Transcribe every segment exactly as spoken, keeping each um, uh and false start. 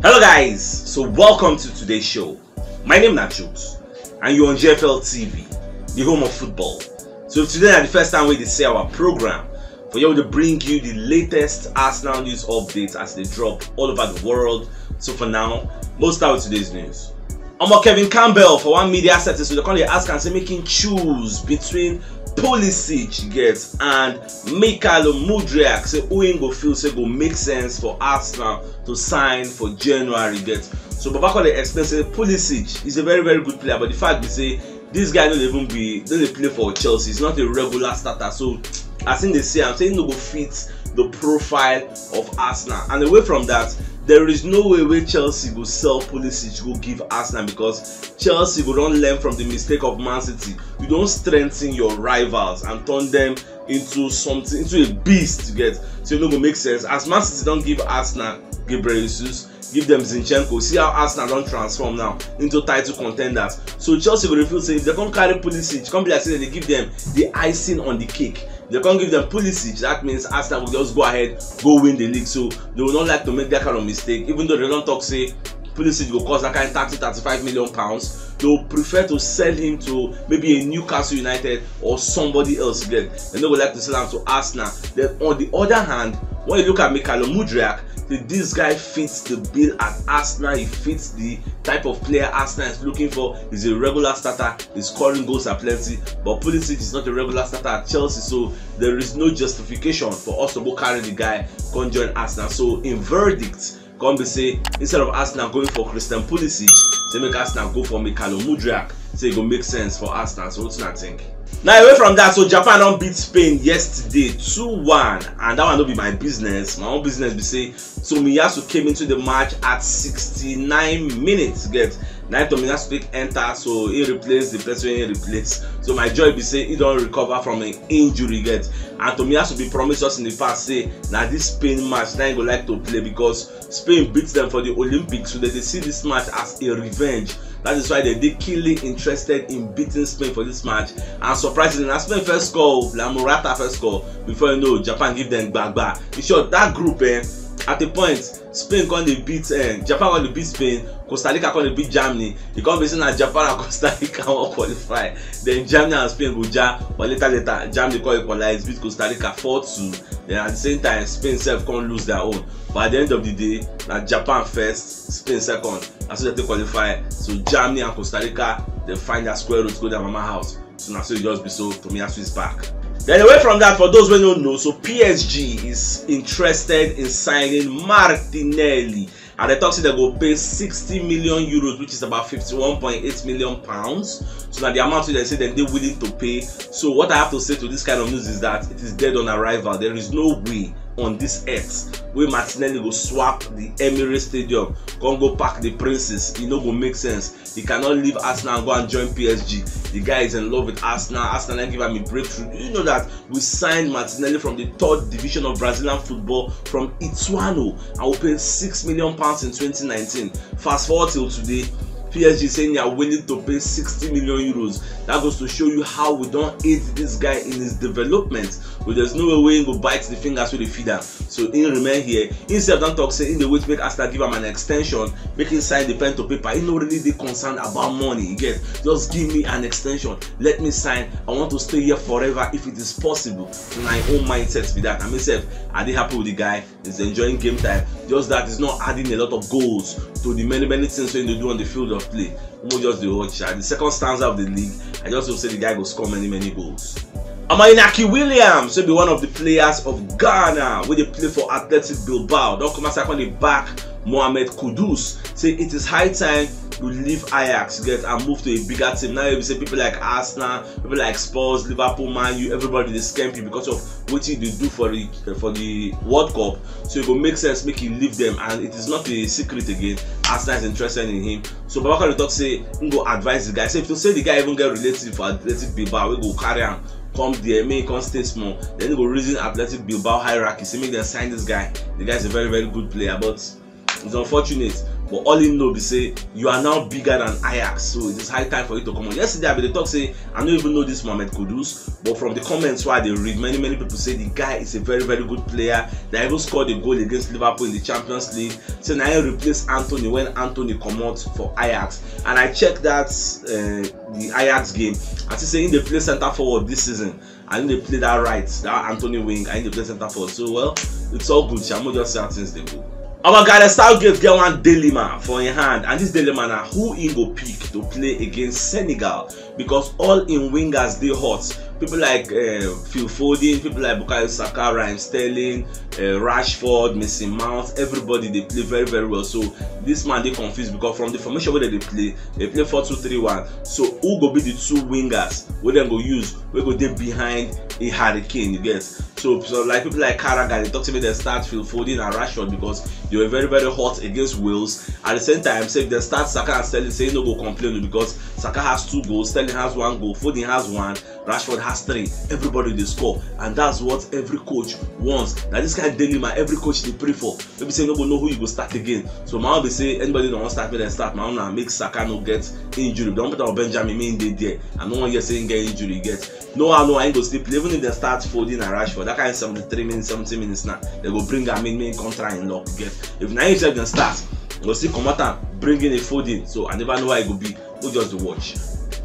Hello guys, so welcome to today's show. My name na Jukes and you're on G F L T V, the home of football. So if today na the first time wey you dey see our program, for here we dey bring you the latest Arsenal news updates as they drop all over the world. So for now, we'll start with today's news. Omo, Kevin Campbell for one media setting, so they come dey ask am say make him choose between Pulisic get and Mykhailo Mudryk, say who him go feel say go make sense for Arsenal to sign for January get. So Baba come dey explain say Pulisic is a very, very good player, but the fact be say this guy no dey even be, no dey play for Chelsea. He's not a regular starter. So as him dey see am, say him no go fit the profile of Arsenal. And away from that, there is no way wey Chelsea go sell Pulisic go give Arsenal, because Chelsea go don learn from the mistake of Man City. You don strengthen your rivals and turn them into something, into a beast, you get. So e no go make sense. As Man City don give Arsenal Gabriel Jesus, give them Zinchenko. See how Arsenal don transform now into title contenders. So Chelsea go dey feel say if they come carry Pulisic, come be like say they give them the icing on the cake. They come give them Pulisic, that means Arsenal will just go ahead, go win the league. So they will not like to make that kind of mistake, even though they don talk say Pulisic go cost that kind thirty, thirty-five million pounds. They will prefer to sell him to maybe a Newcastle United or somebody else, you get. They no go like to sell am to Arsenal. Then on the other hand, when you look at Mykhailo Mudryk, the, this guy fits the bill at Arsenal. He fits the type of player Arsenal is looking for. He's a regular starter. His scoring goals are plenty, but Pulisic is not a regular starter at Chelsea, so there is no justification for us to go carry the guy come join Arsenal. So in verdict, come be say instead of Arsenal going for Christian Pulisic, say make Arsenal go for Mykhailo Mudryk, say e go make sense for Arsenal. So wetin I think? Now away from that, so Japan don beat Spain yesterday two one, and that one no be my business. My own business be say Tomiyasu came into the match at sixty-nine minutes, get. Now Tomiyasu take enter, so he replaced the person he replaced. So my joy be say he don recover from an injury, get. And Tomiyasu be promise us in the past say na this Spain match na he go like to play, because Spain beat them for the Olympics, so they dey see this match as a revenge. That is why they dey keenly interested in beating Spain for this match. And surprisingly, na Spain first score, La Morata first score. Before you know, Japan give them gbagba. In short, that group, eh, at a point, Spain come dey beat, eh, Japan come dey beat Spain, Costa Rica come dey beat Germany. E come be say na Japan and Costa Rica wan qualify. Then Germany and Spain go ja, but later later, Germany come equalize, beat Costa Rica four two. Then at the same time, Spain sef come lose their own. But at the end of the day, na Japan first, Spain second. Na so they take qualify. So Germany and Costa Rica, they find their square root, go their mama house. So na so e just be. So Tomiyasu is back. Then away from that, for those wey no know, so P S G is interested in signing Martinelli. And they talk say they go pay sixty million euros, which is about fifty-one point eight million pounds. So na the amount wey they say dem dey willing to pay. So what I have to say to this kind of news is that it is dead on arrival. There is no way on this earth wey Martinelli go swap the Emirates Stadium, come go pack the Princes. E no go make sense. He cannot leave Arsenal and go and join P S G. The guy is in love with Arsenal. Arsenal na give am a breakthrough. Do you know that we signed Martinelli from the third division of Brazilian football, from Ituano, and we paid six million pounds in twenty nineteen? Fast forward till today, P S G saying they are willing to pay sixty million euros. That goes to show you how we don aid this guy in his development. But there's no way we go bite the fingers wey dey feed am. So he remain here. He sef don talk say he dey wait make Arsenal give am an extension, make him sign the pen to paper. He no really dey concerned about money. You get, just give me an extension, let me sign. I want to stay here forever if it is possible. So na him own mindset be that. I mean, sef, I dey happy with the guy. He's enjoying game time. Just that he's not adding a lot of goals to the many, many things wey he dey do on the field of play. Mo just dey watch, ah, the second stanza of the league. I just hope say the guy go score many, many goals. Omo, Inaki Williams, wey be one of the players of Ghana wey dey play for Athletic Bilbao, don come outside come dey back Mohamed Kudus, say it is high time to leave Ajax, get, and move to a bigger team. Now you say people like Arsenal, people like Spurs, Liverpool, Man U, everybody dey scamp you because of wetin you dey do for the, for the World Cup. So e go make sense make you leave them, and it is not a secret again. Arsenal is interested in him. So Baba come dey talk say him go advise the guy. Say if to say the guy even get relative for Athletic Bilbao wey go carry am come there, make him come stay small, then he go reason Athletic Bilbao hierarchy, say make dem sign this guy. The guy is a very, very good player, but It's unfortunate, but all im know be say you are now bigger than Ajax, so it is high time for you to come on. Yesterday, I bin dey talk say I no even know this Mohamed Kudus, but from the comments wey I dey read, many, many people say the guy is a very, very good player. They even scored a goal against Liverpool in the Champions League. Say na him replace Antony when Antony comot for Ajax. And I check that, uh, the Ajax game. I see say him dey play centre forward this season. I think they play that right, that Antony wing. I think they play centre forward. So, well, it's all good. Shamo just see how things dey go. Our guy, the Southgate get one dilemma for him hand, and this dilemma na who he go pick to play against Senegal, because all im wingers dey hot. People like, uh, Phil Foden, people like Bukayo Saka, Raheem Sterling, uh, Rashford, Mason Mount, everybody dey play very, very well. So this man dey confused because from the formation wey dem dey play, they play four two three one. So who go be the two wingers wey dem go use, wey go dey behind a Harry Kane, you get? So, so like, people like Carragher, they talk to me they start Phil Foden and Rashford because they were very, very hot against Wales. At the same time, say if they start Saka and Sterling, say he no go complain because Saka has two goals, Sterling has one goal, Foden has one, Rashford has three. Everybody dey score, and that's what every coach wants. Na this kind dilemma every coach dey pray for. Maybe say no go know who you go start again. So my own be say anybody don't want start, make dem start. My own na make Saka no get injury. Don't put out Benjamin, make him dey there. I no wan hear say him get injury, you get? No, I know I ain't go still play. Even if they start Foden and Rashford, that kind of seventy-three minutes, seventy minutes now, they go bring am in, make him come try him luck, you get? If na him sef dem start, go still comot am, bring in a Foden. So I never know how e go be. We just dey watch.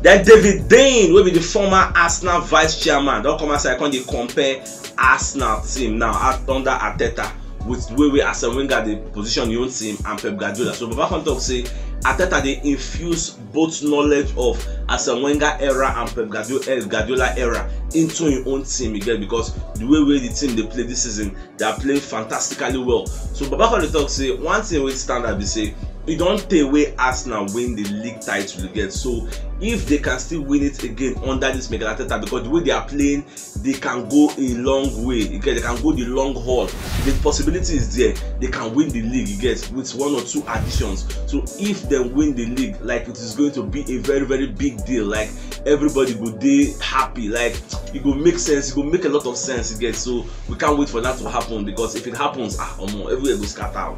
Then David Dein, wey be the former Arsenal vice chairman, don come outside come dey compare Arsenal team now at, under Arteta, with the way wey Arsene Wenger dey position him own team and Pep Guardiola. So Baba come talk say Arteta dey infuse both knowledge of Arsene Wenger era and Pep Guardiola, eh, Guardiola era into him own team, you get, because the way wey the team dey play this season, they are playing fantastically well. So Baba come dey talk say one thing wey stand out be say e don tey wey Arsenal win the league title, you get. So if they can still win it again under this Mikel Arteta, because the way they are playing, they can go a long way, you get, they can go the long haul. The possibility is there, they can win the league, you get, with one or two additions. So if they win the league, like, it is going to be a very, very big deal. Like, everybody go dey happy, like, e go make sense, e go make a lot of sense, you get. So we can't wait for that to happen, because if it happens, ah, omo, everywhere go scatter.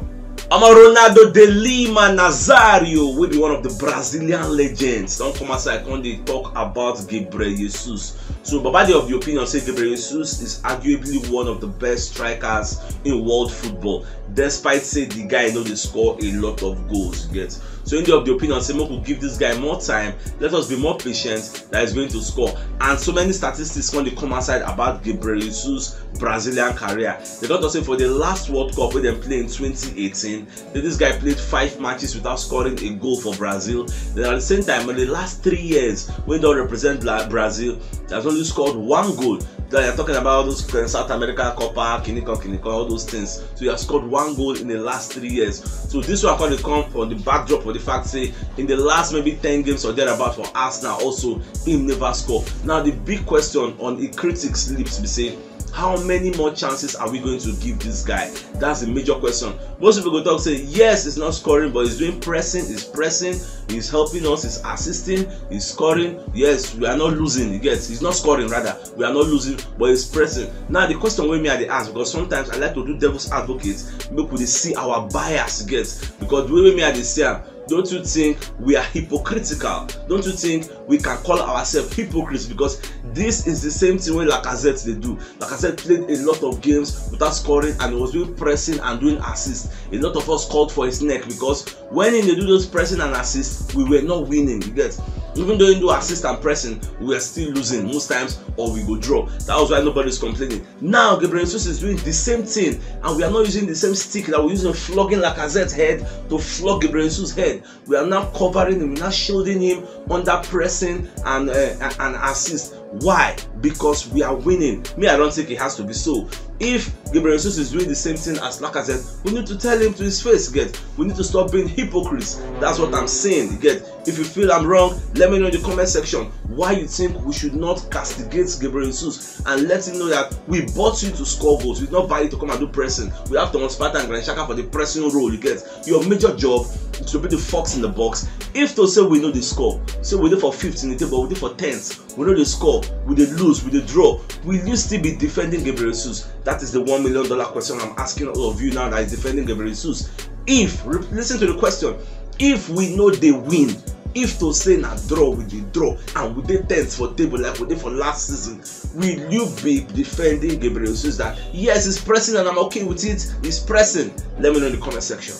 Omo, Ronaldo de Lima Nazario, wey be one of the Brazilian legends, don come outside come dey talk about Gabriel Jesus. So Baba dey of the opinion say Gabriel Jesus is arguably one of the best strikers in world football, despite say the guy no dey score a lot of goals, you get. So him dey of the opinion say make we give this guy more time, let us be more patient, that is going to score. And so many statistics come dey come outside about Gabriel Jesus Brazilian career. They don talk say for the last World Cup wey dem play in twenty eighteen, say this guy played five matches without scoring a goal for Brazil. Then at the same time, in the last three years, wey he don represent Bla-, Brazil, he has only scored one goal. They are talking about those, uh, South America, Copa, Kinikon, Kinikon, all those things. So he has scored one goal in the last three years. So this one come dey come from the backdrop of the fact say in the last maybe ten games or thereabout for Arsenal also, him never score. Now the big question on the critics' lips be say, how many more chances are we going to give this guy? That's the major question. Most people go talk say, yes, he's not scoring, but he's doing pressing, he's pressing, he's helping us, he's assisting, he's scoring. Yes, we are not losing, you get? He's not scoring, rather. We are not losing, but he's pressing. Now, the question wey me I dey ask, because sometimes I like to do devil's advocate, make we dey see our bias, you get? Because the way wey me I dey see am, don't you think we are hypocritical? Don't you think we can call ourselves hypocrites? Because this is the same thing wey Lacazette dey do. Lacazette played a lot of games without scoring, and he was doing pressing and doing assists. A lot of us called for his neck because when he dey do those pressing and assists, we were not winning, you get? Even though he do assist and pressing, we were still losing most times, or we go draw. That was why nobody is complaining. Now Gabriel Jesus is doing the same thing, and we are not using the same stick that we use in flogging Lacazette's head to flog Gabriel Jesus' head. We are now covering him, we are now shielding him under pressing and, uh, and assist. Why? Because we are winning. Me, I don't think it has to be so. If Gabriel Jesus is doing the same thing as Lacazette, we need to tell him to his face, you get? We need to stop being hypocrites. That's what I'm saying, you get? If you feel I'm wrong, let me know in the comment section why you think we should not castigate Gabriel Jesus and let him know that we bought you to score goals. We did not buy you to come and do pressing. We have Thomas Partey and Granit Xhaka for the pressing role, you get? Your major job is to be the fox in the box. If to say we no dey score, say we dey for fifth in the table, we dey for tenth, we no dey score, we dey lose, we dey draw, will you still be defending Gabriel Jesus? That is the one million dollar question I'm asking all of you now that is defending Gabriel Jesus. If, re- listen to the question, if we no dey win, if to say na draw we dey draw and we dey tenth for table like we dey for last season, will you be defending Gabriel Jesus that yes, he's pressing and I'm okay with it, he's pressing? Let me know in the comment section.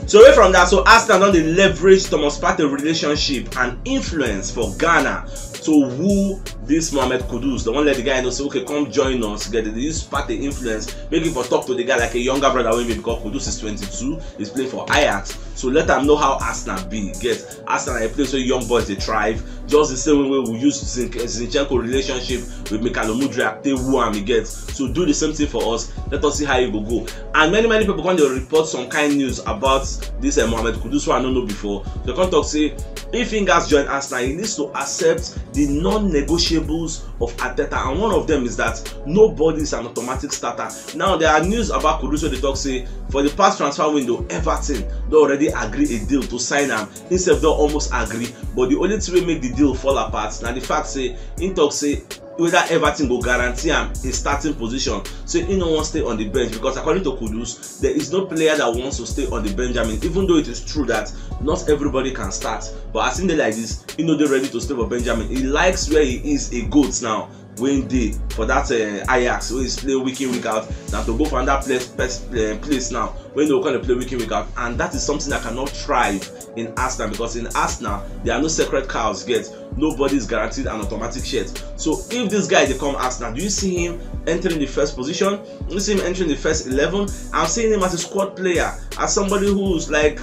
So away from that, so Arsenal don dey leverage Thomas Partey relationship and influence for Ghana to woo this Mohamed Kudus. They wan let the guy know say, okay, come join us. Get the use Partey influence, make him for talk to the guy like a younger brother wey be, because Kudus is twenty-two, he's playing for Ajax. So let am know how Arsenal be. Get Arsenal na a place where young boys dey thrive. Just the same way we use Zin- Zinchenko relationship with Mykhailo Mudryk take woo am, you get. So do the same thing for us. Let us see how e go go. And many many people come dey report some kind news about this uh, Mohamed Kudus wey I no know before. They come talk say if Fingers join Arsenal, he needs to accept the non-negotiables of Arteta, and one of them is that nobody is an automatic starter. Now there are news about Kudus wey dey talk say for the past transfer window, Everton don already agree a deal to sign am. Himself don almost agree, but the only thing wey make the deal fall apart na the fact say he talk say whether Everton go guarantee am a starting position. So he no wan stay on the bench because according to Kudus, there is no player that wants to stay on the Benjamin, even though it is true that not everybody can start. But as him dey like this, he no dey ready to stay for Benjamin. He likes where he is a goat now. Wey dey for that uh, Ajax wey is play week in week out, na to go for another place, place, uh, place now wey dey go come dey play week in week out, and that is something that cannot thrive in Arsenal, because in Arsenal there are no sacred cows get. Nobody is guaranteed an automatic shirt. So if this guy dey come Arsenal, do you see him entering the first position? Do you see him entering the first eleven? I'm seeing him as a squad player, as somebody who's like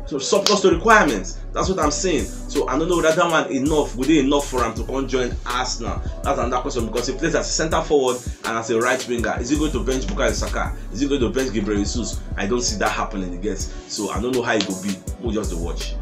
so surplus to requirements. That's what I'm saying. So I don't know whether that one enough, would it enough for him to come join Arsenal? That's another question, because he plays as a centre forward and as a right winger. Is he going to bench Bukayo Saka? Is he going to bench Gabriel Jesus? I don't see that happening, you get. So I don't know how it will be. We'll just watch.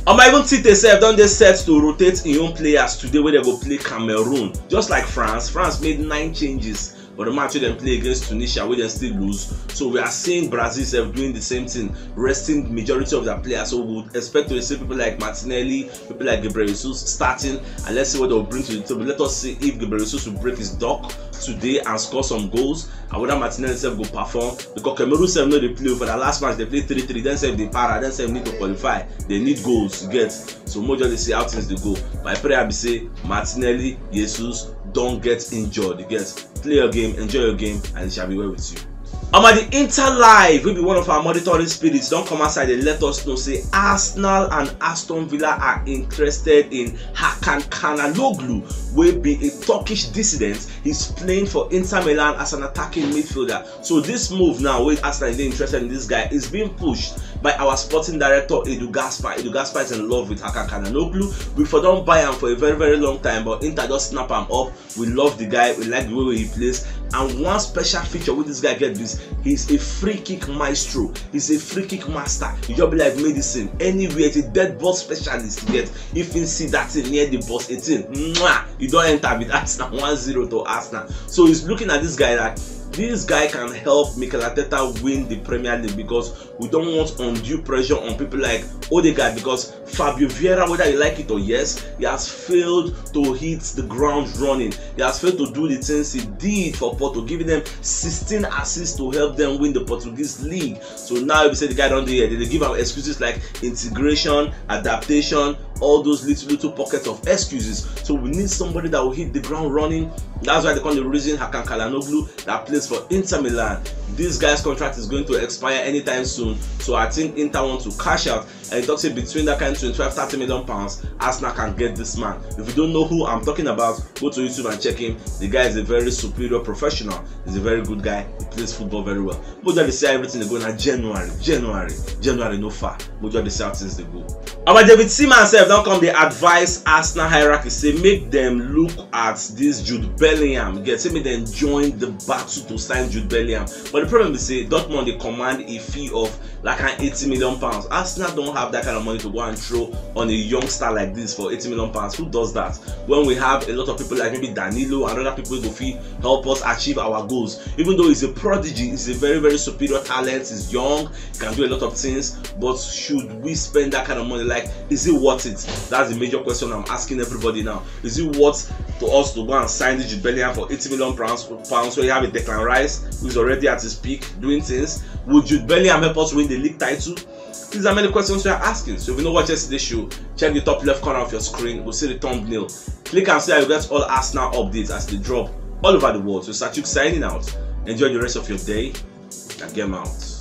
Omo, even Tite sef don dey set to rotate im own players today wey dem go play Cameroon. Just like France, France made nine changes for the match wey dem play against Tunisia, wey dem still lose. So we are seeing Brazil sef doing the same thing, resting majority of their players. So we would expect to see people like Martinelli, people like Gabriel Jesus starting, and let's see what they'll bring to the table. Let us see if Gabriel Jesus will break his duck today and score some goals, and whether Martinelli sef go perform, because Cameroon sef no dey play. For the last match they played three three, then sef dey para, then sef need to qualify. They need goals to get. So make we just dey see how things dey go. My prayer be say Martinelli, Jesus, don't get injured. You get, play your game, enjoy your game, and it shall be well with you. Omo, the Inter Live, wey be one of our monitoring spirits, don come outside dey let us know say Arsenal and Aston Villa are interested in Hakan Calhanoglu, wey be a Turkish dissident. He's playing for Inter Milan as an attacking midfielder. So this move now, wey Arsenal dey interested in this guy, is being pushed by our sporting director Edu Gaspar. Edu Gaspar is in love with Hakan Calhanoglu. We for don buy am for a very very long time, but Inter just snap am up. We love the guy. We like the way he plays. And one special feature with this guy get this: he's a free kick maestro. He's a free kick master. He just be like medicine. Anywhere, it's a dead ball specialist. You get, if he see that thing near the box, eighteen, mwah, you don't enter with Arsenal, one zero to Arsenal. So he's looking at this guy like this guy can help Mikel Arteta win the Premier League, because we don't want undue pressure on people like Odegaard, because Fabio Vieira, whether you like it or yes, he has failed to hit the ground running. He has failed to do the things he did for Porto, giving them sixteen assists to help them win the Portuguese league. So now if you say the guy don't do it, they give him excuses like integration, adaptation, all those little little pockets of excuses. So we need somebody that will hit the ground running. That's why they call the reason Hakan Calhanoglu that plays for Inter Milan. This guy's contract is going to expire anytime soon. So I think Inter want to cash out. And he talks say between that kind of twenty-five, thirty million pounds, Arsenal can get this man. If you don't know who I'm talking about, go to YouTube and check him. The guy is a very superior professional. He's a very good guy. He plays football very well. But then they say everything they go now January, January, January no far. But then they say how things they go. Our David Seaman himself don't come. They advise Arsenal hierarchy say make them look at this Jude Bellingham. Get say make them join the battle to sign Jude Bellingham. But the problem is say Dortmund they command a fee of like an eighty million pounds. Arsenal don't have that kind of money to go and throw on a young star like this for eighty million pounds. Who does that? When we have a lot of people like maybe Danilo and other people who go fee help us achieve our goals. Even though he's a prodigy, he's a very very superior talent. He's young, he can do a lot of things. But should we spend that kind of money? Like, is it worth it? That's the major question I'm asking everybody now. Is it worth to us to go and sign this Jude Bellingham for eighty million pounds? Pounds where you have a Declan Rice who's already at his peak doing things. Would Jude Bellingham help us win the league title? These are many questions we are asking. So if you no watch yesterday's show, check the top left corner of your screen. We'll see the thumbnail. Click and see how you get all Arsenal updates as they drop all over the world. So Sir Chuks signing out. Enjoy the rest of your day. And get out.